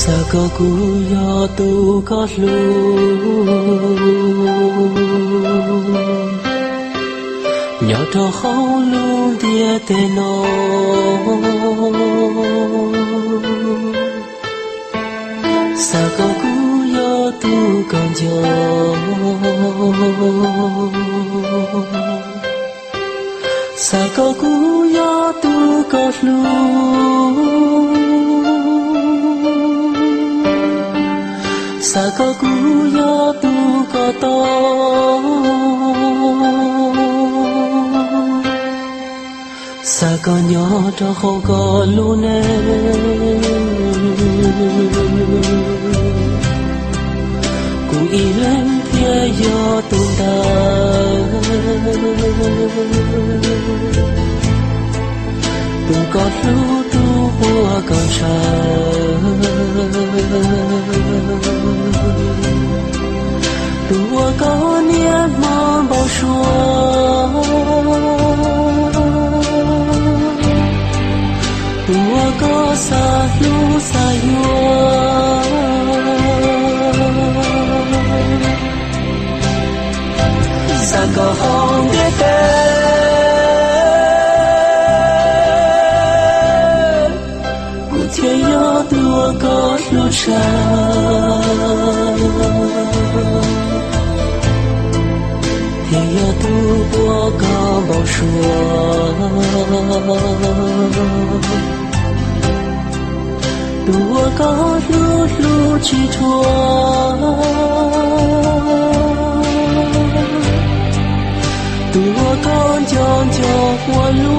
Xav kom kuv yog tus koj hlub nyob rau hauv lub ntiaj teb no. Xav kom kuv yog tus koj nco. Xav kom kuv yog tus koj hlub. Xav kom kuv yog tus koj tau. Xav kom nyob rau hauv koj lub neej, kuv ib leeg thiaj yog tus ntawd, tus koj hlub, tus uas koj ntshaw, tus uas koj niaj hmo npau suav, tus uas koj xav hlub xav yuav. Xav kom hauv ntiaj teb kuv thiaj yog tus uas koj hlub tshaj, thiaj yog tus uas koj npau suav, tus uas koj hlub hlub tsis dhuav, tus uas koj nco nco ua luaj.